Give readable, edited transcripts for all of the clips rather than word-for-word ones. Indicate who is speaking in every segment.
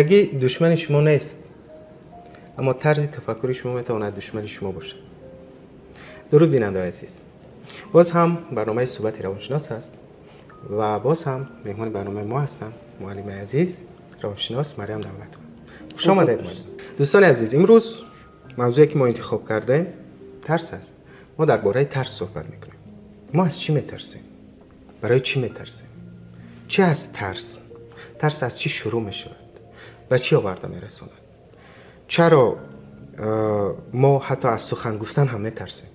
Speaker 1: Зиндагӣ душмани шумо нест, аммо тарзи тафаккури шумо метавонад душмани шумо бошад. Дуруд, бинандаҳои азиз. Боз ҳам барномаи суҳбати равоншинос аст ва боз ҳам меҳмони барномаи мо ҳастанд муаллими азиз, равоншинос Марьям Давлатова. Хуш омадед, муаллим. Дӯстони азиз, имрӯз мавзӯе ки мо интихоб кардаем тарс аст. Мо дар бораи тарс суҳбат мекунем. Мо аз чӣ метарсем? Барои чӣ метарсем? Чӣ аст тарс? Тарс аз чӣ шурӯъ мешавад? Ба чӣ оварда мерасонад? Чаро мо ҳатто аз сухан гуфтан ҳам метарсем?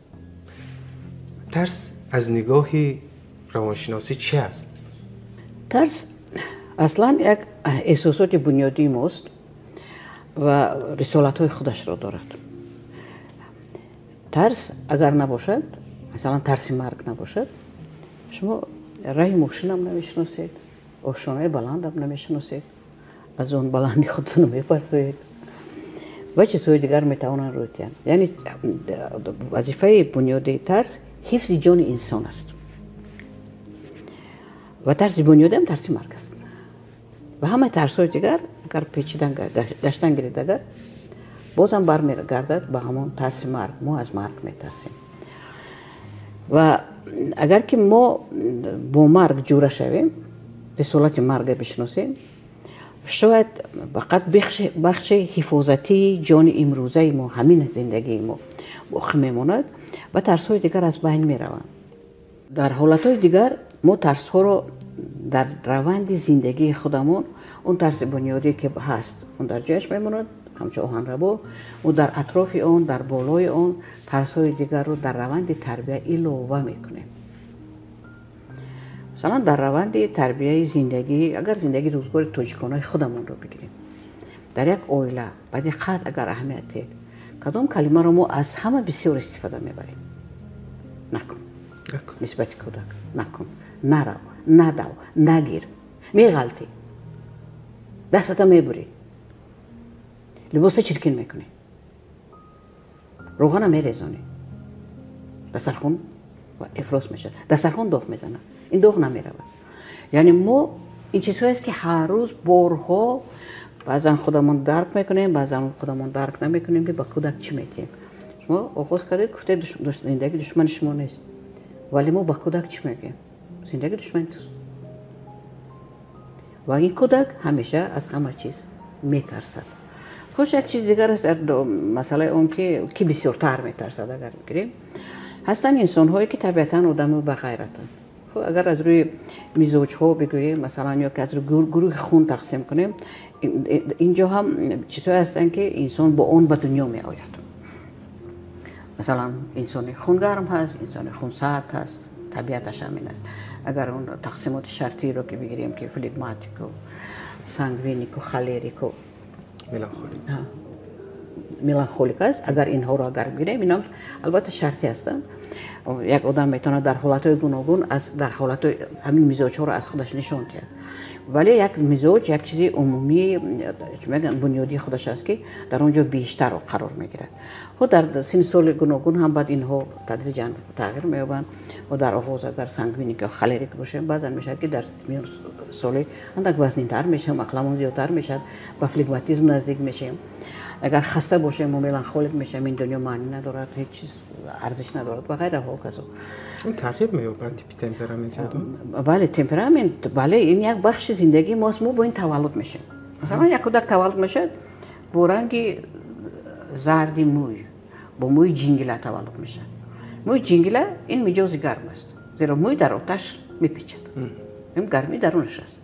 Speaker 1: Тарс аз нигоҳи равоншиносӣ чӣ аст?
Speaker 2: Тарс аслан як эҳсосоти бунёдии мост ва рисолатҳои худашро дорад. Тарс агар набошад, масалан тарси марг набошад, шумо раҳи мошинам намешиносед, ошонаи баландам намешиносед, аз он баланди худтон мепартоед ва чизҳои дигар метавонанд рӯй диҳанд. Яъне вазифаи бунёдии тарс ҳифзи ҷони инсон аст. Ва тарси бунёдиам тарси марг аст. Ва ҳамаи тарсҳои дигар агар печидан гаштан гиред, агар бозам бармегардад ба ҳамон тарси марг. Мо аз марг метарсем. Ва агар ки мо бо марг ҷура шавем, рисолати марга бишиносем, шояд фақат бахши ҳифозатии ҷони имрӯзаи мо, ҳамин зиндагии мо боқӣ мемонад ва тарсҳои дигар аз байн мераванд. Дар ҳолатҳои дигар мо тарсҳоро дар раванди зиндагии худамон, он тарси бунёдие ки ҳаст, он дар ҷояш мемонад, ҳамчун оҳанрабо, мо дар атрофи он, дар болои он тарсҳои дигарро дар раванди тарбия илова мекунем. Масалан, дар раванди тарбияи зиндагӣ, агар зиндагии рӯзгори тоҷиконаи худамонро бигирем, дар як оила ба диққат агар аҳамият диҳед, кадом калимаро мо аз ҳама бисёр истифода мебарем? Накун. Нисбати кӯдак накун, нарав, надав, нагир, меғалтӣ, дастата мебурӣ, либоса чиркин мекунӣ, роғана мерезонӣ, дастархон ифлос мешавад, дастархон доғ мезанад, ин доғ намеравад. Яъне мо ин чизҳоест ки ҳар рӯз борҳо баъзан худамон дарк мекунем, баъзан худамон дарк намекунем, ки ба кӯдак чӣ медиҳем. Шумо оғоз кардед, гуфтед зиндагӣ душмани шумо нест, вале мо ба кӯдак чӣ мегӯем? Зиндагӣ душмани туст. Ва ин кӯдак ҳамеша аз ҳама чиз метарсад. Хуш як чиз дигар аст, масъалаи он ки бисёртар метарсад. Агар бигирем, ҳастанд инсонҳое ки табиатан одами бағайратанд. Агар аз рӯи мизоҷҳо бигӯем, масалан, ё ки аз рӯи гурӯҳи хун тақсим кунем, инҷо ҳам чизҳое ҳастанд ки инсон бо он ба дунё меояд. Масалан, инсони хунгарм ҳаст, инсони хунсард ҳаст, табиаташ ҳамин аст. Агар он тақсимоти шартиро ки бигирем, ки флегматику, сангвинику, холерику, меланхолик аст, агар инҳоро агар бигирем, инҳо албатта шартӣ ҳастанд. Як одам метавонад дар ҳолатҳои гуногун аз дар ҳолатҳои ҳамин мизоҷҳоро аз худаш нишон диҳад, вале як мизоҷ як чизи умумӣ, мегӯянд, бунёдии худаш аст, ки дар он ҷо бештар қарор мегирад. Худ дар синни соли гуногун ҳам баъд инҳо тадриҷан тағйир меёбанд. Мо дар оғоз агар сангвиник ё холерик бошем, баъзан мешавад, ки дар миёни соли андак вазнинтар мешавем, ақламон зиёдтар мешавад, ба флегматизм наздик мешавем. Агар хаста бошем, мо меланхолик мешавем, ин дунё маънӣ надорад, ҳеҷ чиз арзиш надорад ва ғайра ҳоказо.
Speaker 1: Ин тағйир меёбад типи темпераменти одам?
Speaker 2: Бале, темперамент, бале, ин як бахши зиндагии мост, мо бо ин таваллуд мешавем. Масалан, як кӯдак таваллуд мешавад бо ранги зарди мӯй, бо мӯи ҷингила таваллуд мешавад. Мӯи ҷингила ин миҷози гарм аст, зеро мӯй дар оташ мепечад, ин гармӣ дарунаш аст.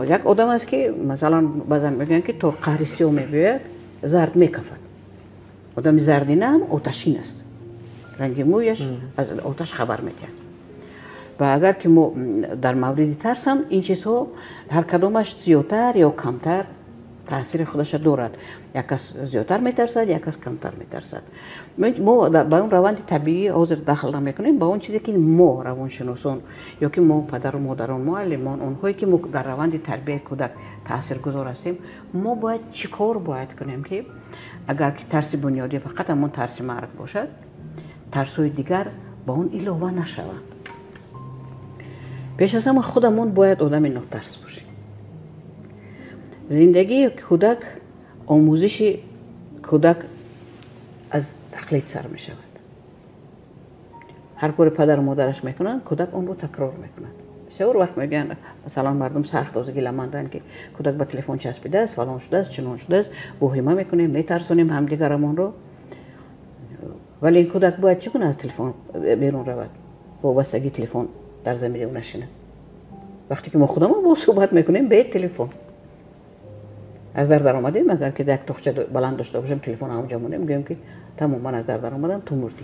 Speaker 2: Як одам аст, ки масалан баъзан мегӯянд, ки то қаҳри сиёҳ мебиёяд, зард мекафад. Одами зардина ҳам оташин аст, ранги мӯяш аз оташ хабар медиҳад. Ва агар ки мо дар мавриди тарсам, ин чизҳо ҳар кадомаш зиёдтар ё камтар таъсири худаша дорад. Як кас зиёдтар метарсад, як кас камтар метарсад. Мо ба он раванди табиӣ ҳозир дахл намекунем, ба он чизе ки мо равоншиносон ё ки мо падару модарон, муаллимон, онҳое ки мо дар раванди тарбияи кӯдак таъсиргузор ҳастем, мо бояд чӣ кор бояд кунем, ки агар ки тарси бунёдӣ фақат ҳамон тарси марг бошад, тарсҳои дигар ба он илова нашаванд. Пеш аз ҳама худамон бояд одами нотарс бошем. Зиндагии кӯдак, омӯзиши кӯдак аз тақлид сар мешавад. Ҳар кори падару модараш мекунанд, кӯдак онро такрор мекунад. Бисёр вақт мегӯянд, масалан, мардум сахт оза гиламанданд, ки кӯдак ба телефон часпидааст, фалон шудааст, чунон шудааст, воҳима мекунем, метарсонем ҳамдигарамонро. Вале ин кӯдак бояд чӣ гуна аз телефон берун равад? Вобастагии телефон дар замири ӯ нашинад. Вақте ки мо худамон бо суҳбат мекунем бе телефон. Аз дар даромадем, агар ки як тоқча баланд дошта бошем, телефон ҳамонҷо монем, гӯем ки тамом, ман аз дар даромадам, ту мурдӣ.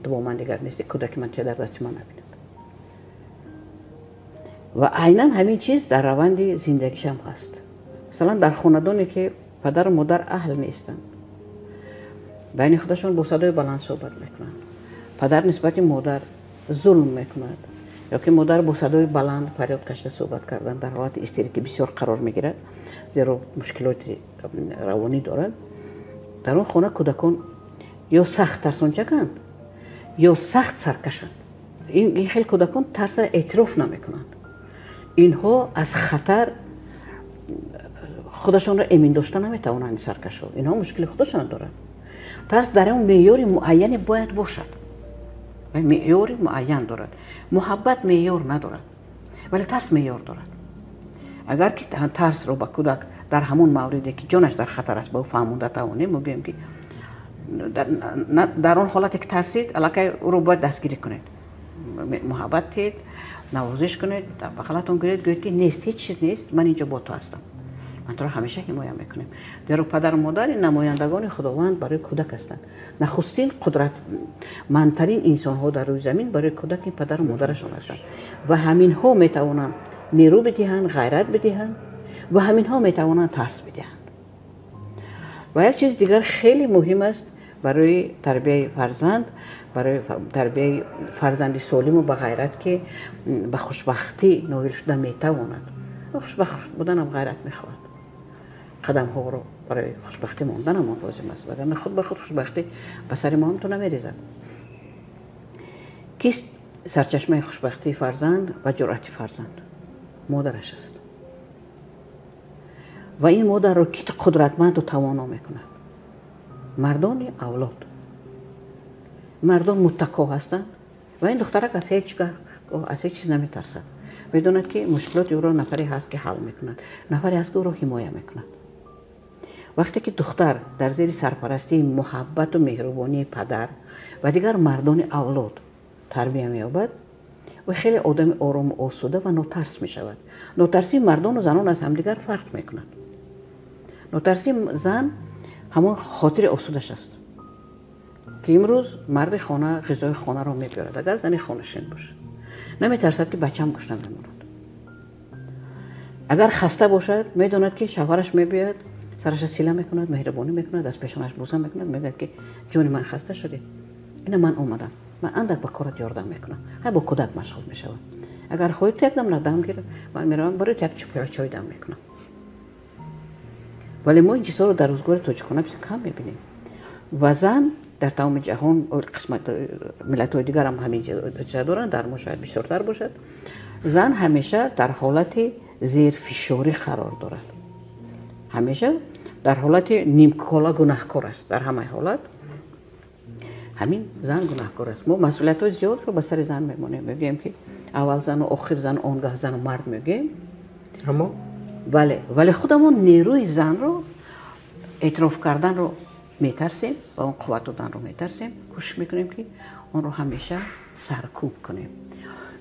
Speaker 2: Ту бо ман дигар нестӣ, кӯдаки ман ча дар дасти ман набинад. Ва айнан ҳамин чиз дар раванди зиндагишам ҳаст. Масалан, дар хонадоне ки падару модар аҳл нестанд, байни худашон бо садои баланд суҳбат мекунанд, падар нисбати модар зулм мекунад, ё ки модар бо садои баланд фарёд кашида суҳбат кардан дар ҳолати истерикӣ бисёр қарор мегирад, зеро мушкилоти равонӣ дорад. Дар он хона кӯдакон ё сахт тарсончаканд, ё сахт саркашанд. Ин хел кӯдакон тарса эътироф намекунанд. Инҳо аз хатар худашонро эмин дошта наметавонанд, саркашҳо. Инҳо мушкили худашонро доранд. Тарс дар он меъёри муайяне бояд бошад. Меъёри муайян дорад. Муҳаббат меъёр надорад, вале тарс меъёр дорад. Агар ки тарсро ба кӯдак дар ҳамон мавриде ки ҷонаш дар хатар аст ба ӯ фаҳмонда тавонем, мо гӯем ки дар он ҳолате ки тарсид, аллакай ӯро бояд дастгирӣ кунед, муҳаббат диҳед, навозиш кунед, дар бағалатон гӯед, гӯед ки нест, ҳеҷ чиз нест, ман инҷо бо ту ҳастам, ман туро ҳамеша ҳимоя мекунем. Зеро падару модар намояндагони Худованд барои кӯдак ҳастанд. Нахустин қудратмандтарин инсонҳо дар рӯи замин барои кӯдак ин падару модарашон ҳастанд ва ҳаминҳо метавонанд нерӯ бидиҳанд, ғайрат бидиҳанд ва ҳаминҳо метавонанд тарс бидиҳанд. Ва як чизи дигар хеле муҳим аст барои тарбияи фарзанд, барои тарбияи фарзанди солиму ба ғайрат, ки ба хушбахтӣ ноил шуда метавонад. Хушбахт буданам ғайрат мехоҳад. Қадамҳоро барои хушбахтӣ монданамон лозим аст, вагарна худ ба худ хушбахтӣ ба сари мо ҳам ту намерезад. Кист сарчашмаи хушбахтии фарзанд ва ҷуръати фарзанд? Модараш аст. Ва ин модарро ки қудратманду тавоно мекунад? Мардони авлод. Мардон муттако ҳастанд ва ин духтарак аз ҳеҷ гоҳ аз ҳеҷ чиз наметарсад. Медонад ки мушкилоти ӯро нафаре ҳаст ки ҳал мекунад, нафаре ҳаст ки ӯро ҳимоя мекунад. Вақте ки духтар дар зери сарпарастии муҳаббату меҳрубонии падар ва дигар мардони авлод тарбия меёбад, ӯ хеле одами орому осуда ва нотарс мешавад. Нотарсии мардону занон аз ҳамдигар фарқ мекунад. Нотарсии зан ҳамон хотири осудаш аст, ки имрӯз марди хона ғизои хонаро мебиёрад, агар зани хонашин бошад. Наметарсад ки бачаам гушна мемонад. Агар хаста бошад, медонад ки шавҳараш мебиёяд, сараша сила мекунад, меҳрубонӣ мекунад, аз пешонаш бӯса мекунад, мегӯяд ки ҷони ман хаста шудӣ, ина ман омадам, ман андак ба корат ёрдам мекунам, ҳай бо кӯдак машғул мешавам. Агар хоҳӣ ту якдам дам гир, ман меравам барои ту як чӯпира чой дам мекунам. Вале мо ин чизҳоро дар рӯзгори тоҷикона бисёр кам мебинем. Ва зан дар тамоми ҷаҳон, қисмат миллатҳои дигар ҳам ҳамин чиза доранд, дар мо шояд бисёртар бошад. Зан ҳамеша дар ҳолати зерфишорӣ қарор дорад. Ҳамеша дар ҳолати нимкола гунаҳкор аст. Дар ҳамаи ҳолат ҳамин зан гунаҳкор аст. Мо масъулиятҳои зиёдро ба сари зан мемонем. Мегӯем ки аввал зану охир зану он гаҳ зану мард мегӯем.
Speaker 1: Аммо?
Speaker 2: Бале, вале худамон нерӯи занро эътироф карданро метарсем ва он қувват доданро метарсем. Кӯшиш мекунем ки онро ҳамеша саркӯб кунем.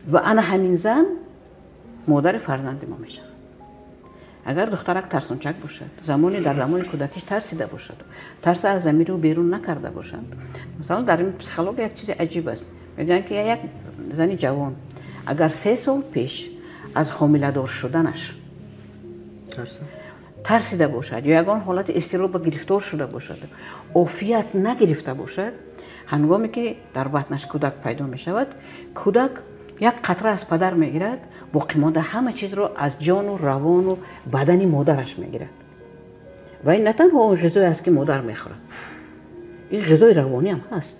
Speaker 2: Ва ана ҳамин зан модари фарзанди мо мешавад. Агар духтарак тарсончак бошад, замоне дар замони кӯдакиш тарсида бошад, тарса аз замири ӯ берун накарда бошад. Масалан, дар ин психология як чизи аҷиб аст. Мегӯянд ки як зани ҷавон агар 3 сол пеш аз ҳомиладор шуданаш тарсида бошад ё ягон ҳолати изтироба гирифтор шуда бошад, офият нагирифта бошад, ҳангоме ки дар батнаш кӯдак пайдо мешавад, кӯдак як қатра аз падар мегирад, боқимонда ҳама чизро аз ҷону равону бадани модараш мегирад. Ва ин на танҳо он ғизое аст ки модар мехӯрад, ин ғизои равонӣ ҳам ҳаст.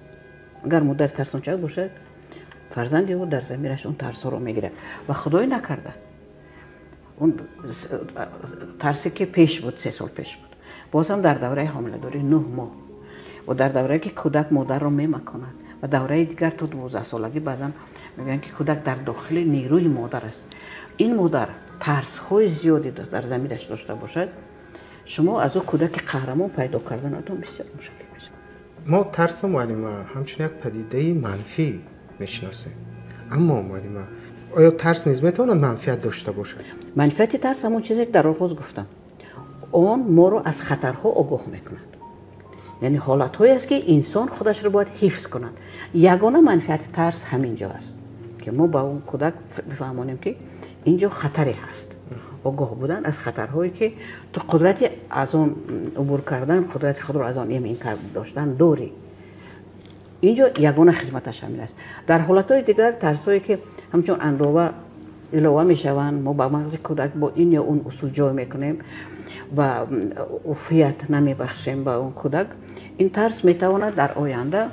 Speaker 2: Агар модар тарсончак бошад, фарзанди ӯ дар замираш он тарсҳоро мегирад ва худое накарда Он тарсе ки пеш буд, 3 сол пеш буд, боз ҳам дар давраи ҳомиладорӣ 9 моҳ ва дар даврае ки кӯдак модарро мемаконад ва давраи дигар то 12 солагӣ баъзан мегӯянд ки кӯдак дар дохили нерӯи модар аст. Ин модар тарсҳои зиёде дар заминаш дошта бошад, шумо аз ӯ кӯдаки қаҳрамон пайдо карданатон бисёр мушкил мешавад.
Speaker 1: Мо тарса муаллима ҳамчун як падидаи манфӣ мешиносем, аммо муаллима оё тарс низ метавонад манфиат дошта бошад?
Speaker 2: Манфиати тарс ҳамон чизе ки дар оғоз гуфтам, он моро аз хатарҳо огоҳ мекунад. Яъне ҳолатҳое аст ки инсон худашро бояд ҳифз кунад. Ягона манфиати тарс ҳамин ҷо аст ки мо ба он кӯдак бифаҳмонем ки ин ҷо хатаре ҳаст. Огоҳ будан аз хатарҳое ки ту қудрати аз он убур кардан, қудрати худро аз он эмин доштан дорӣ. Ин ҷо ягона хизматаш ҳамин аст. Дар ҳолатҳои дигар тарсҳое ки ҳамчун андова илова мешаванд, мо ба мағзи кӯдак бо ин ё он усул ҷой мекунем ва уфият намебахшем ба он кӯдак, ин тарс метавонад дар оянда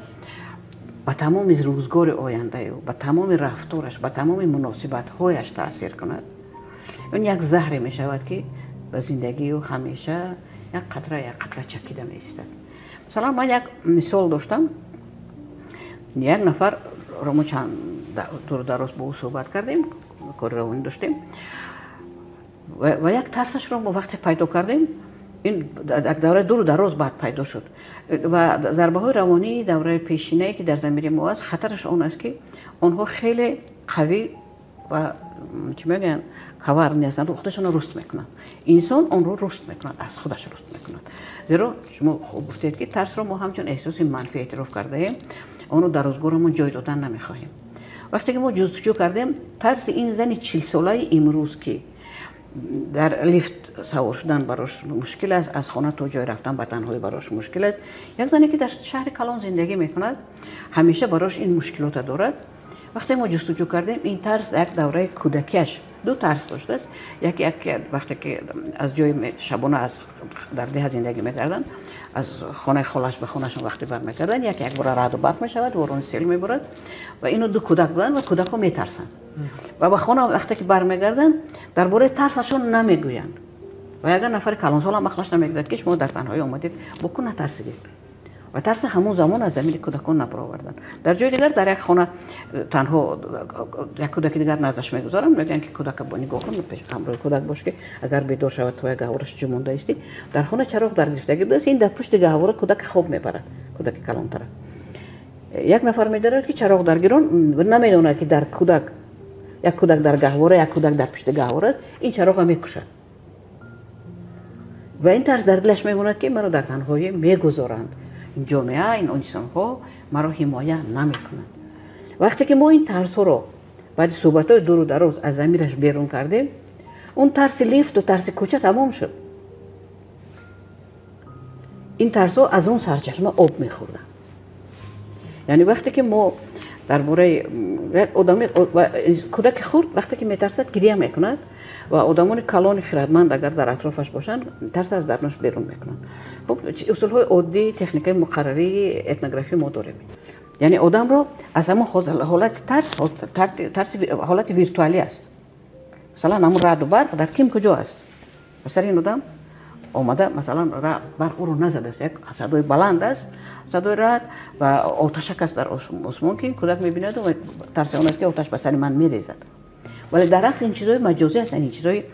Speaker 2: ба тамоми рӯзгори ояндаи ӯ, ба тамоми рафтораш, ба тамоми муносибатҳояш таъсир кунад. Он як заҳре мешавад ки ба зиндагии ӯ ҳамеша як қатра як қатра чакида меистад. Масалан, ман як мисол доштам. Як нафарро мо чанд дуру дароз бо ӯ суҳбат кардем, кори равонӣ доштем ва як тарсашро мо вақте пайдо кардем, ин як давраи дуру дароз баъд пайдо шуд. Ва зарбаҳои равонии давраи пешинае ки дар замири мо аст, хатараш он аст ки онҳо хеле қавӣ ва чӣ мегӯянд, коварни ҳастанд, худашонро руст мекунанд. Инсон онро руст мекунад, аз худаш руст мекунад. Зеро шумо хуб гуфтед ки тарсро мо ҳамчун эҳсоси манфӣ эътироф кардаем, онро дар рӯзгорамон ҷой додан намехоҳем. Вақте ки мо ҷустуҷӯ кардем, тарси ин зани 40-солаи имрӯз ки дар лифт савор шудан барош мушкил аст, аз хона то ҷой рафтан ба танҳоӣ барош мушкил аст, як зане ки дар шаҳри калон зиндагӣ мекунад, ҳамеша барош ин мушкилота дорад. Вақте мо ҷустуҷӯ кардем, ин тарс як давраи кӯдакиаш ду тарс доштааст. Яке вақте ки аз ҷои шабона аз дар деҳа зиндагӣ мекарданд, аз хонаи холаш ба хонашон вақте бармекарданд, яке як бора раъду барқ мешавад, борони сел меборад ва ино ду кӯдак буданд ва кӯдакҳо метарсанд. Ва ба хона вақте ки бармегарданд, дар бораи тарсашон намегӯянд. Ва ягон нафари калонсол ҳам ақлаш намегирад ки шумо дар танҳоӣ омадед, бо ку натарсидед. Ва тарса ҳамон замон аз замини кӯдакон набароварданд. Дар ҷои дигар дар як хона танҳо як кӯдаки дигар наздаш мегузоранд, мегӯянд ки кӯдака бо нигоҳ кун, ҳамроҳи кӯдак бош ки агар бедор шавад то як гаҳвораш ҷумонда истӣ. Дар хона чароғ дар гирифтагӣ будааст, ин дар пушти гаҳвора кӯдаки хоб мебарад, кӯдаки калонтара. Як нафар медорад ки чароғ даргирон намедонад ки дар кӯдак як кӯдак дар гаҳвора, як кӯдак дар пушти гаҳвора аст, ин чароғро мекушад. Ва ин тарс дар дилаш мемонад ки маро дар танҳоӣ мегузоранд. Ин ҷомеа, ин инсонҳо маро ҳимоя намекунанд. Вақте ки мо ин тарсҳоро баъди суҳбатҳои дуру дароз аз замираш берун кардем, он тарси лифту тарси кӯча тамом шуд. Ин тарсҳо аз он сарчашма об мехӯрданд. Яъне вақте ки мо дар бораи одами кӯдаки хурд вақте ки метарсад гиря мекунад ва одамони калони хирадманд агар дар атрофаш бошанд, тарс аз дарунаш берун мекунанд. Хуб, усулҳои оддии техникаи муқаррарии этнографӣ мо дорем. Яъне одамро аз ҳамон ҳолати тарс, тарси ҳолати виртуалӣ аст. Масалан, ҳамон раъду барқ дар ким куҷо аст? Ба сари ин одам омада, масалан, барқ ӯро назадааст, як садои баланд аст, садои рад ва оташак аст дар осмон ки кӯдак мебинад ва тарси он аст ки оташ ба сари ман мерезад. Вале дар акс ин чизҳои маҷозӣ ҳастанд, ин чизҳои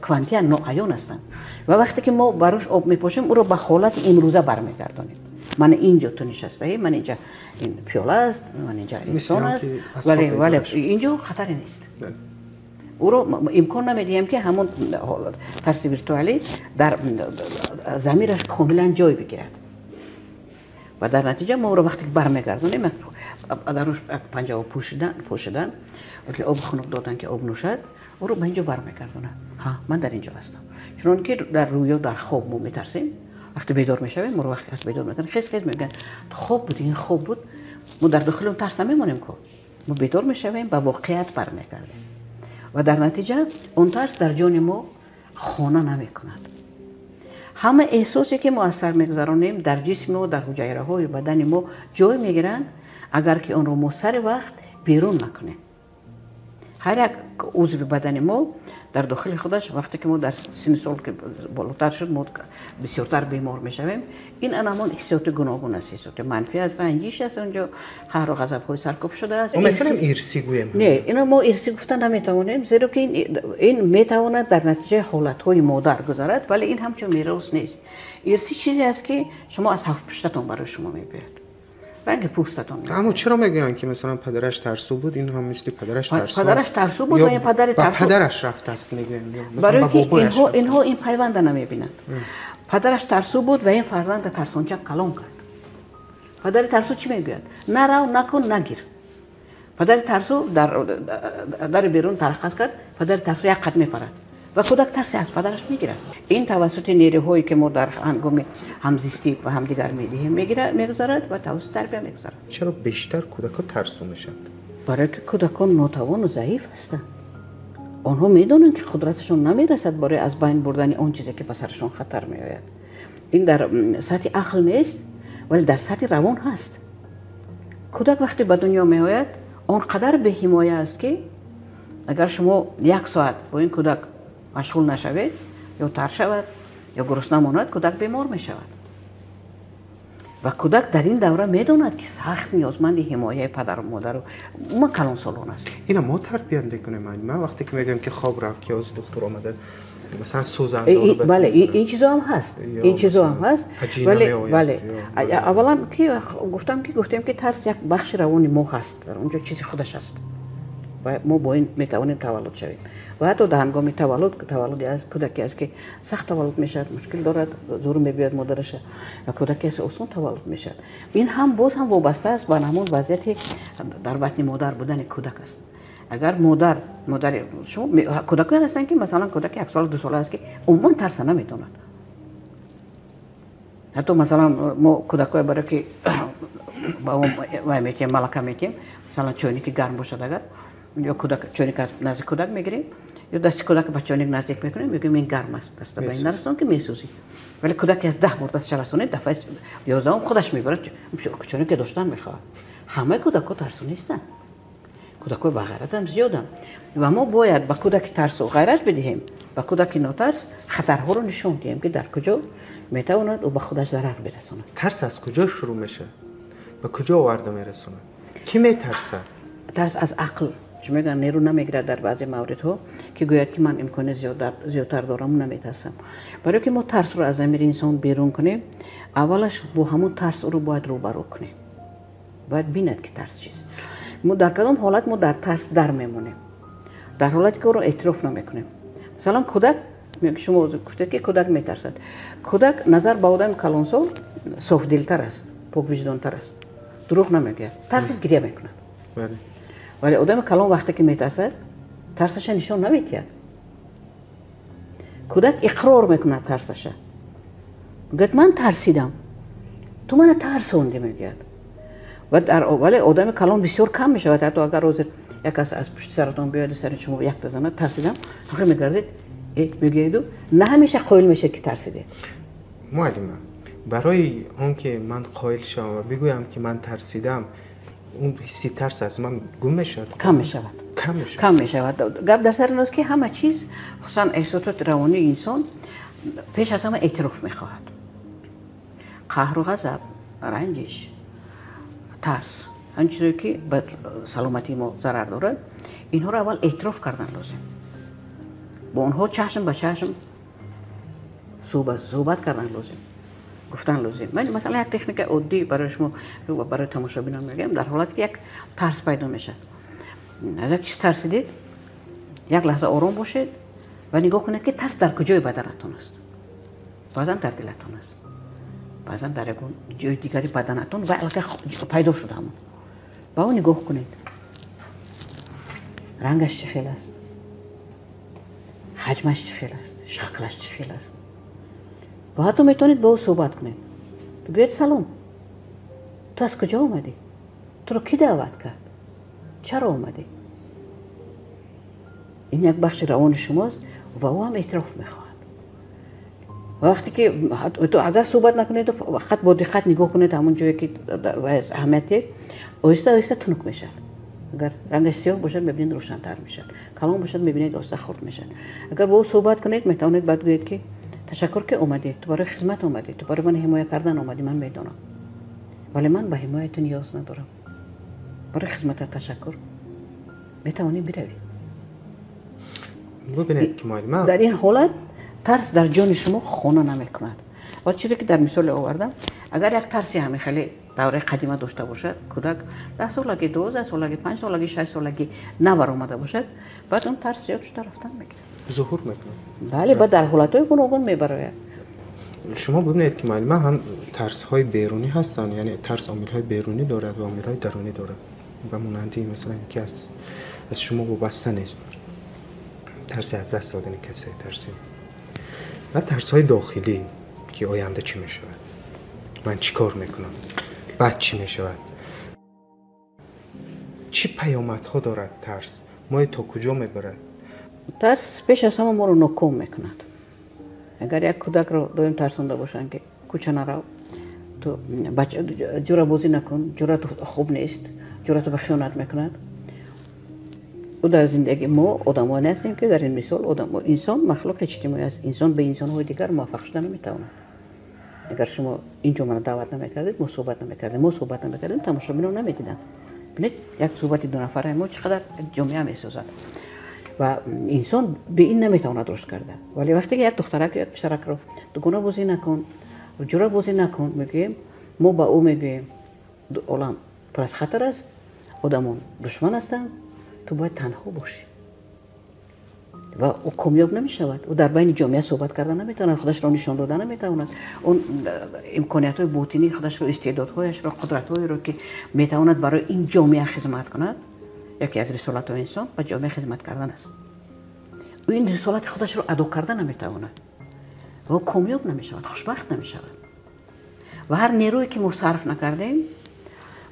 Speaker 2: квантия ноаён ҳастанд. Ва вақте ки мо барош об мепошем, ӯро ба ҳолати имрӯза бармегардонем. Ман инҷо ту нишастаӣ, ман инҷа ин пиёла аст, ман инҷа инсон аст, вале инҷо хатаре нест. Ӯро имкон намедиҳем ки ҳамон тарси виртуалӣ дар замираш комилан ҷой бигирад. Ва дар натиҷа мо ӯро вақте ки бармегардонем, даруш панҷао пӯшидан, ки об хунук додан ки об нӯшад, ӯро ба инҷо бармегардонад. Ҳа, ман дар инҷо ҳастам. Чунон ки дар рӯё, дар хоб мо метарсем, вақте бедор мешавем, моро вақте кас бедор мекунад, хез хез мегӯянд хоб буд, ин хоб буд. Мо дар дохили он тарс намемонем ку. Мо бедор мешавем, ба воқеият бармегардем. Ва дар натиҷа он тарс дар ҷони мо хона намекунад. Ҳама эҳсосе ки мо аз сар мегузаронем дар ҷисми мо, дар ҳуҷайраҳои бадани мо ҷой мегиранд, агар ки онро мо сари вақт берун накунем. Ҳар як узви бадани мо дар дохили худаш вақте ки мо дар синни сол ки болотар шуд, мо бисёртар бемор мешавем. Ин ана ҳамон ҳиссиёти гуногун аст, ҳиссиёти манфӣ аст, ранҷиш аст, онҷо қаҳру ғазабҳои саркӯб шудааст.
Speaker 1: Мо метавонем ирсӣ гӯем?
Speaker 2: Не, ино мо ирсӣ гуфта наметавонем, зеро ки ин метавонад дар натиҷаи ҳолатҳои модар гузарад, вале ин ҳамчун мерос нест. Ирсӣ чизе аст, ки шумо аз ҳафтпуштатон барои шумо мебиёяд, ранги пӯстатон.
Speaker 1: Аммо чаро мегӯянд, ки масалан падараш тарсу буд, ин ҳам мисли падараш тарсу?
Speaker 2: Падараш тарсу буд ва ин падари
Speaker 1: тарсу ба падараш рафтааст мегӯянд.
Speaker 2: Барои ки инҳо ин пайванда намебинанд. Падараш тарсу буд ва ин фарзанда тарсончак калон кард. Падари тарсу чӣ мегӯяд? Нарав, накун, нагир. Падари тарсу дари берун тараққас кард, падари тарсу як қад мепарад ва кӯдак тарсе аз падараш мегирад. Ин тавассути нерӯҳое, ки мо дар ҳангоми ҳамзистӣ ба ҳамдигар медиҳем, мегузарад ва тавассути тарбия мегузарад.
Speaker 1: Чаро бештар кӯдакҳо тарсу мешаванд?
Speaker 2: Барое ки кӯдакон нотавону заиф ҳастанд. Онҳо медонанд, ки қудраташон намерасад барои аз байн бурдани он чизе, ки ба сарашон хатар меояд. Ин дар сатҳи ақл нест, вале дар сатҳи равон ҳаст. Кӯдак вақте ба дунё меояд, он қадар беҳимоя аст, ки агар шумо як соат бо ин кӯдак машғул нашавед, ё тар шавад, ё гурусна монад, кӯдак бемор мешавад. Ва кӯдак дар ин давра медонад, ки сахт ниёзманди ҳимояи падару модару умуман калонсолон аст.
Speaker 1: Ина мо тарбият мекунем. Ман вақте ки мегӯям, ки хоб рафт, ки ҳозир духтур омада, масалан сӯзан.
Speaker 2: Бале, ин чизо ҳам ҳаст, ин чизо ҳам ҳаст. Вале, бале, аввалан ки гуфтам, ки гуфтем, ки тарс як бахши равони мо ҳаст, дар он ҷо чизи худаш аст ва мо бо ин метавонем таваллуд шавем. Ва ҳатто дар ҳангоми таваллуд, таваллуде аст, кӯдаке аст, ки сахт таваллуд мешавад, мушкил дорад, зур мебиёяд модараша, ва кӯдаке аст, осон таваллуд мешавад. Ин ҳам боз ҳам вобаста аст ба ҳамон вазъияти дар батни модар будани кӯдак аст. Агар модар, модари шумо, кӯдакое ҳастанд, ки масалан кӯдаки яксола, дусола аст, ки умуман тарса наметавонад. Ҳатто масалан мо кӯдакое, барое ки ба вай метиҳем, малака метиҳем, масалан чойники гарм бошад агар, ё кӯдак чойник аз назди кӯдак мегирем, ё дасти кӯдак ба чойник наздик мекунем, мегӯем: ин гарм аст, даста ба ин нарасон, ки месӯзӣ. Вале кӯдаке аз 10 бор дастша расонед, дафъаи 11-ум худаш мебарад, чойнике доштан мехоҳад. Ҳамаи кӯдакҳо тарсу нестанд, кӯдакҳои бағайратам зиёданд. Ва мо бояд ба кӯдаки тарсу ғайрат бидиҳем, ба кӯдаки нотарс хатарҳоро нишон диҳем, ки дар куҷо метавонад ӯ ба худаш зарар бирасонад.
Speaker 1: Тарс аз куҷо шурӯъ мешавад, ба куҷо оварда мерасонад? Кӣ метарсад?
Speaker 2: Тарс аз ақл, чӣ мегӯям, нерӯ намегирад дар баъзе мавридҳо, ки гӯяд, ки ман имкони зиёдтар дораму наметарсам. Барое ки мо тарсро аз замири инсон берун кунем, аввалаш бо ҳамон тарс ӯро бояд рӯбарӯ кунем, бояд бинад, ки тарс чист. Мо дар кадом ҳолат мо дар тарс дар мемонем? Дар ҳолате ки ӯро эътироф намекунем. Масалан, кӯдак, шумо гуфтед, ки кӯдак метарсад. Кӯдак назар ба одами калонсол софдилтар аст, поквиҷдонтар аст, дурӯғ намегӯяд, тарсид, гиря мекунад. Вале одами калон вақте ки метарсад, тарсаша нишон намедиҳад. Кӯдак иқрор мекунад тарсаша, мегӯяд: ман тарсидам, ту мана тарсондӣ, мегӯяд. Вале одами калон бисёр кам мешавад. Ҳатто агар ҳозир як кас аз пушти саратон биёяду сари шумо якта занад, тарсидам, ҳақи мегардед, мегӯяду на ҳамеша қоил мешавед, ки тарсидед.
Speaker 1: Муаллима, барои он ки ман қоил шавам ва бигӯям, ки ман тарсидам, он ҳисси тарс аз ман гум мешавад?
Speaker 2: Кам мешавад.
Speaker 1: Кам мешавад.
Speaker 2: Кам мешавад. Гап дар сари он аст, ки ҳама чиз, хусусан эҳсосоти равонии инсон, пеш аз ҳама эътироф мехоҳад. Қаҳру ғазаб, ранҷиш, тарс, ҳамин чизое, ки ба саломатии мо зарар дорад, инҳоро аввал эътироф кардан лозим, бо онҳо чашм ба чашм суҳбат кардан лозим, гуфтан лозим. Ман масалан як техникаи оддӣ барои шумо ва барои тамошобинон мегӯям. Дар ҳолате ки як тарс пайдо мешавад, аз як чиз тарсидед, як лаҳза ором бошед ва нигоҳ кунед, ки тарс дар куҷои баданатон аст. Баъзан дар дилатон аст, баъзан дар ягон ҷои дигари баданатон ва аллакай пайдо шуда ҳамон. Ба он нигоҳ кунед: рангаш чӣ хел аст, ҳаҷмаш чӣ хел аст, шаклаш чӣ хел аст. Ва ҳатто метавонед бо ӯ суҳбат кунед, бигӯед: салом, ту аз куҷо омадӣ, туро кӣ даъват кард, чаро омадӣ? Ин як бахши равони шумост ва ӯ ҳам эътироф мехоҳад. Ва вақте ки агар суҳбат накунед, фақат бо диққат нигоҳ кунед ҳамон ҷое, ки аҳамият, оҳиста оҳиста тунук мешавад. Агар рангаш сиёҳ бошад, мебинед рӯшантар мешавад. Калон бошад, мебинед оста хурд мешавад. Агар бо ӯ суҳбат кунед, метавонед баъд гӯед ки ташаккур ки омадед, ту барои хизмат омадӣ, ту барои ман ҳимоя кардан омадӣ, ман медонам. Вале ман ба ҳимояи ту ниёз надорам. Барои хизматат ташаккур. Метавонӣ биравӣ.
Speaker 1: Бубинед ки муаллима,
Speaker 2: дар ин ҳолат тарс дар ҷони шумо хона намекунад. Ва чизе ки дар мисоле овардам, агар як тарси ҳамин хеле давраи қадима дошта бошад, кӯдак 10 солагӣ, 12 солагӣ, 5 солагӣ, 6 солагӣ набаромада бошад, баъд он тарс зиёд шуда рафтан мегирад.
Speaker 1: Зуҳур мекунад.
Speaker 2: Бале, баъд дар ҳолатҳои гуногун мебарояд.
Speaker 1: Шумо бубинед ки муаллима, ҳам тарсҳои берунӣ ҳастанд, яъне тарс омилҳои берунӣ дорад ва омилҳои дарунӣ дорад. Ба монанди масалан ки аз шумо вобаста нест. Тарси аз даст додани касе, тарси ва тарсҳои дохилӣ ки оянда чӣ мешавад, ман чӣ кор мекунам, баъд чӣ мешавад, чӣ паёмадҳо дорад тарс, мои то куҷо мебарад?
Speaker 2: Тарс пеш аз ҳама моро ноком мекунад. Агар як кӯдакро доим тарсонда бошанд ки кӯча нарав, ту ҷурабозӣ накун, ҷуръату хуб нест, ҷуръату ба хиёнат мекунад. Ӯ дар зиндагӣ мо одамоне ҳастем ки дар ин мисол инсон махлуқи иҷтимоӣ аст. Инсон ба инсонҳои дигар муваффақ шуда наметавонад. Агар шумо инҷо мана даъват намекардед, мо суҳбат намекардем, тамошобинон намедиданд. Бинед, як суҳбати дунафараи мо чӣ қадар ҷомеа месозад. Ва инсон бе ин наметавонад рушд карда. Вале вақте ки як духтарак ё як писаракро дугона бозӣ накун, ҷура бозӣ накун мегӯем, мо ба ӯ мегӯем олам пур аз хатар аст, одамон душман ҳастанд, ту бояд танҳо бошӣ. Ва ӯ комёб намешавад. Ӯ дар байни ҷомеа суҳбат карда наметавонад, худашро нишон дода наметавонад. Он имкониятҳои ботинии худашро, истеъдодҳояшро, қудратҳоеро ки метавонад барои ин ҷомеа хизмат кунад, яке аз рисолатҳои инсон ба ҷомеа хизмат кардан аст. Ӯ ин рисолати худашро адо карда наметавонад ва ӯ комёб намешавад, хушбахт намешавад. Ва ҳар нерӯе ки мо сарф накардем,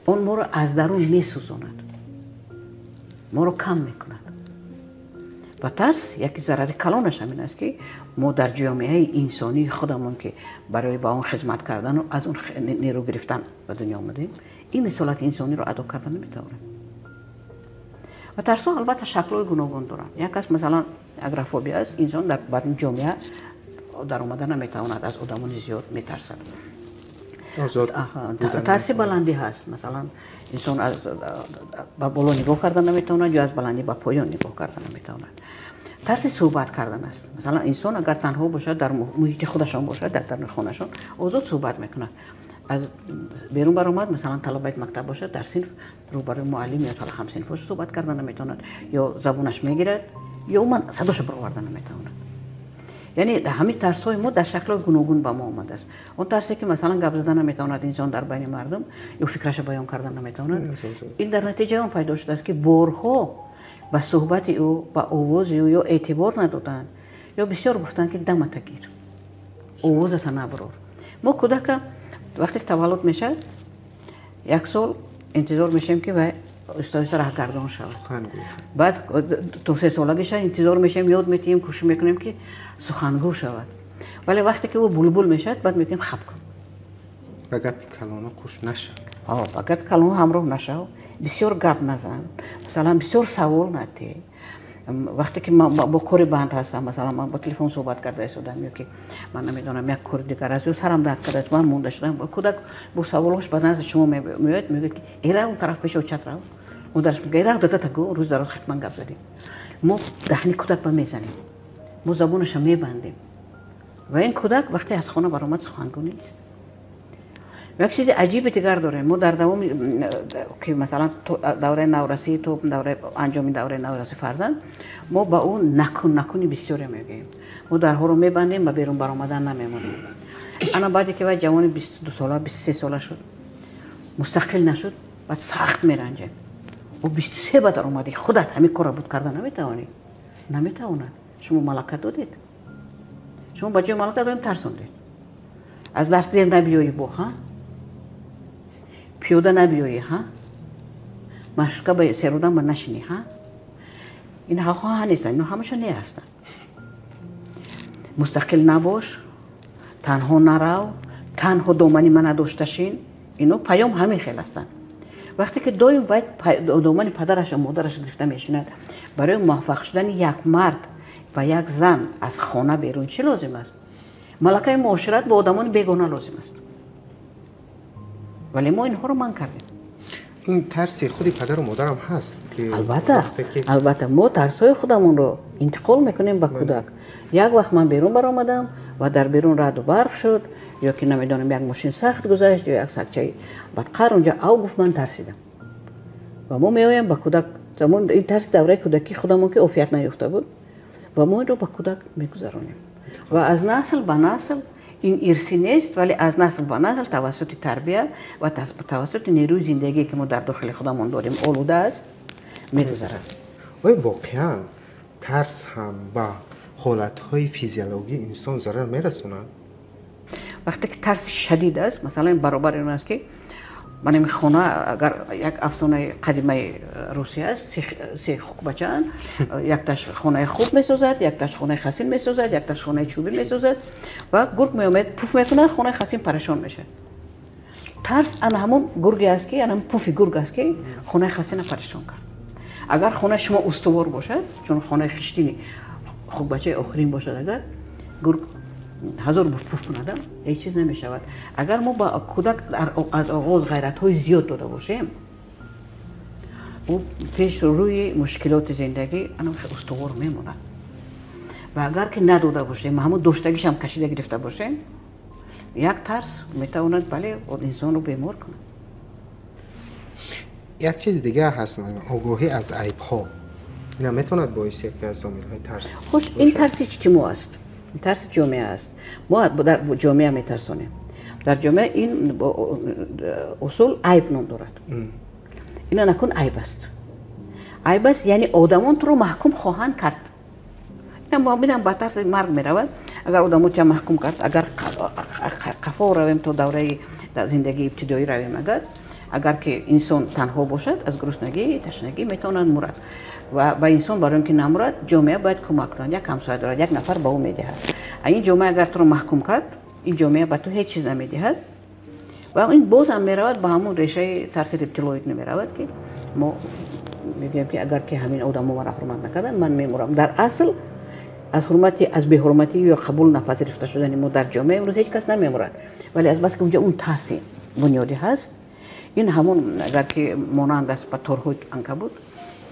Speaker 2: он моро аз дарун месӯзонад, моро кам мекунад. Ва тарс яке зарари калонаш ҳамин аст ки мо дар ҷомеаи инсонии худамон ки барои ба он хизмат кардану аз он нерӯ гирифтан ба дунё омадем, ин рисолати инсониро адо карда наметавонем. Ва тарсҳо албатта шаклҳои гуногун доранд. Як аст масалан агрофобия аст, инсон дар баъди ҷомеа даромада наметавонад, аз одамони зиёд метарсад. Тарси баландӣ ҳаст, масалан инсон аз ба боло нигоҳ карда наметавонад ё аз баландӣ ба поён нигоҳ карда наметавонад. Тарси суҳбат кардан аст. Масалан инсон агар танҳо бошад, дар муҳити худашон бошад, дар даруни хонашон озод суҳбат мекунад. Аз берун баромад, масалан талабаи мактаб бошад, дар синф рӯбарӯи муаллим ё ҳамсинфош суҳбат карда наметавонад, ё забонаш мегирад, ё умуман садошо бароварда наметавонад. Яъне ҳамин тарсҳои мо дар шаклҳои гуногун ба мо омадааст. Он тарсе ки масалан гап зада наметавонад инсон дар байни мардум ё фикрашо баён карда наметавонад, ин дар натиҷаи он пайдо шудааст ки борҳо ба суҳбати ӯ, ба овози ӯ ё эътибор надоданд, ё бисёр гуфтанд ки дамата гир, овозата набарор. Мо кӯдака вақте ки таваллуд мешавад, як сол интизор мешавем ки вай оҳиста-оҳиста раҳгардон шавад. Баъд то 3 солагиша интизор мешавем, ёд метиҳем, кӯшиш мекунем ки сухангӯ шавад. Вале вақте ки ӯ булбул мешавад, баъд мегӯем хаб кун.
Speaker 1: Ба гапи калоно қуш нашав.
Speaker 2: Ба гапи калоно ҳамроҳ нашав, бисёр гап назан, масалан бисёр савол надиҳ. Вақте ки ман бо кори банд ҳастам, масалан ман бо телефон суҳбат карда истодам ё ки ман намедонам як кори дигар аст ё сарам дард кардааст, ман монда шудам, кӯдак бо саволҳош ба назди шумо меояд, мегӯяд ки эра он тараф пеши очат рав, модараш мегӯяд эра дадата гӯ, рӯз дар рӯз хатман гап задем. Мо даҳни кӯдак ба мезанем, мо забонаша мебандем ва ин кӯдак вақте аз хона баромад сухангӯ нест. Як чизи аҷиби дигар дорем. Мо дар давоми ки масалан давраи наврасӣ то давраи анҷоми давраи наврасӣ фарзанд, мо ба ӯ накун накуни бисёре мегӯем. Мо дарҳоро мебандем, ба берун баромадан намемонем. Ана баъде ки вай ҷавони 22 сола, 23 сола шуд, мустақил нашуд, баъд сахт меранҷем. Ӯ 23 ба дар омадӣ, худат ҳамин корро буд карда наметавонӣ. Наметавонад. Шумо малака додед. Шумо ба ҷои малака додем тарсондед. Аз дарс дер набиёӣ бо, ҳа? Пиёда набиёӣ, ҳа? Машка ба серодам ба нашинӣ, ҳа? Ин ҳа нестанд, ино ҳамаша не ҳастанд. Мустақил набош, танҳо нарав, танҳо домани мана дошта шин, ино паём ҳамин хел ҳастанд. Вақте ки доим бояд домани падараш ва модараш гирифта мешунад, барои муваффақ шудани як мард ва як зан аз хона берун чӣ лозим аст? Малакаи муошират бо одамони бегона лозим аст. Вале мо инҳоро манъ кардем.
Speaker 1: Ин тарси худи падару модарам ҳаст ки
Speaker 2: албатта, албатта мо тарсҳои худамонро интиқол мекунем ба кӯдак. Як вақт ман берун баромадам ва дар берун раъду барқ шуд, ё ки намедонам як мошин сахт гузашт, ё як сагчаи бадқар унҷа ав гуфт, ман тарсидам. Ва мо меоем ба кӯдак, ин тарси давраи кӯдакии худамон ки офият наёфта буд, ва мо инро ба кӯдак мегузаронем. Ва аз насл ба насл ин ирсӣ нест, вале аз насл ба насл тавассути тарбия ва тавассути нерӯи зиндагие ки мо дар дохили худамон дорем олуда аст, мегузарад.
Speaker 1: Оё воқеан тарс ҳам ба ҳолатҳои физиологии инсон зарар мерасонад?
Speaker 2: Вақте ки тарси шадид аст, масалан баробари он аст ки ман ин хона, агар як афсонаи қадимаи Русия аст, се хукбачаанд, якташ хонаи хуб месозад, якташ хонаи хасин месозад, якташ хонаи чӯбӣ месозад ва гург меомад, пуф мекунад, хонаи хасин парешон мешавад. Тарс ана ҳамон гурге аст ки, ана ҳамон пуфи гург аст ки хонаи хасина парешон кард. Агар хонаи шумо устувор бошад, чун хонаи хиштини хукбачаи охирин бошад, агар гург ҳазор бор пуф кунадам, ҳеҷ чиз намешавад. Агар мо ба кӯдак аз оғоз ғайратҳои зиёд дода бошем, ӯ пеш рӯи мушкилоти зиндагӣ ана устувор мемонад. Ва агар ки надода бошем, ҳамон доштагишам кашида гирифта бошем, як тарс метавонад, бале, инсонро бемор кунад.
Speaker 1: Як чиз дигар ҳаст, огоҳӣ аз айбҳо. Ина метавонад боиси яке аз омилҳои тарс.
Speaker 2: Хуш, ин тарси иҷтимоъ аст. Тарси ҷомеа аст. Мо дар ҷомеа метарсонем. Дар ҷомеа ин усул айб ном дорад. Ина накун айб аст. Айб аст, яъне одамон туро маҳкум хоҳанд кард. Ина мо бинам ба тарси марг меравад. Агар одамон туро маҳкум кард, агар қафо равем то давраи зиндагии ибтидоӣ равем, агар ки инсон танҳо бошад, аз гуруснагӣ, ташнагӣ метавонад мурад. Ва ба инсон барои он ки намурад, ҷомеа бояд кӯмак кунад. Як ҳамсоя дорад, як нафар ба ӯ медиҳад. Ин ҷомеа агар туро маҳкум кард, ин ҷомеа ба ту ҳеҷ чиз намедиҳад. Ва ин боз ҳам меравад ба ҳамон решаи тарси рептилоид намеравад, ки мо мегӯем ки агар ки ҳамин одамо маро ҳурмат накарданд, ман мемурам. Дар асл аз ҳурмати, аз беҳурматӣ ё қабул напазируфта шудани мо дар ҷомеа имрӯз ҳеҷ кас намемурад. Вале аз бас ки унҷа он тарси бунёдӣ ҳаст, ин ҳамон агар ки монанд аст ба торҳои анкабут,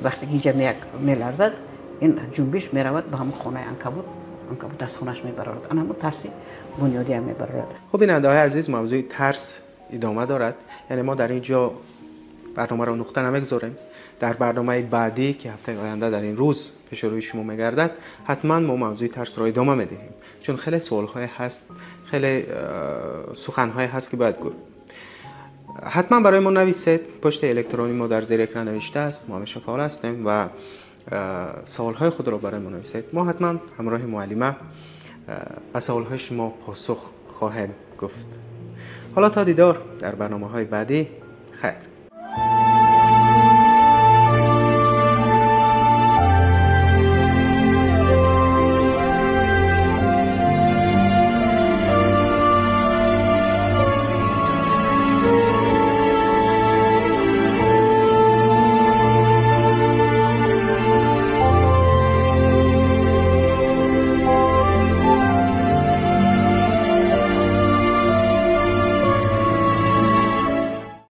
Speaker 2: вақте ки инҷа меларзад, ин ҷунбиш меравад ба ҳамон хонаи анкабут, анкабут аз хонаш мебарорад. Ана ҳамон тарси бунёдӣ ҳам мебарорад.
Speaker 1: Хуб, бинандаҳои азиз, мавзӯи тарс идома дорад. Яъне мо дар ин ҷо барномаро нуқта намегузорем. Дар барномаи баъдӣ ки ҳафтаи оянда дар ин рӯз пеши рӯи шумо мегардад, ҳатман мо мавзӯи тарсро идома медиҳем, чун хеле суолҳое ҳаст, хеле суханҳое ҳаст ки бояд гуфт. Ҳатман барои мо нависед. Почтаи электронии мо дар зери экран навишта аст. Мо ҳамеша фаъол ҳастем ва саволҳои худро барои мо нависед. Мо ҳатман ҳамроҳи муаллима ба саволҳои шумо посух хоҳем гуфт. Ҳоло то дидор дар барномаҳои баъдӣ. Хайр.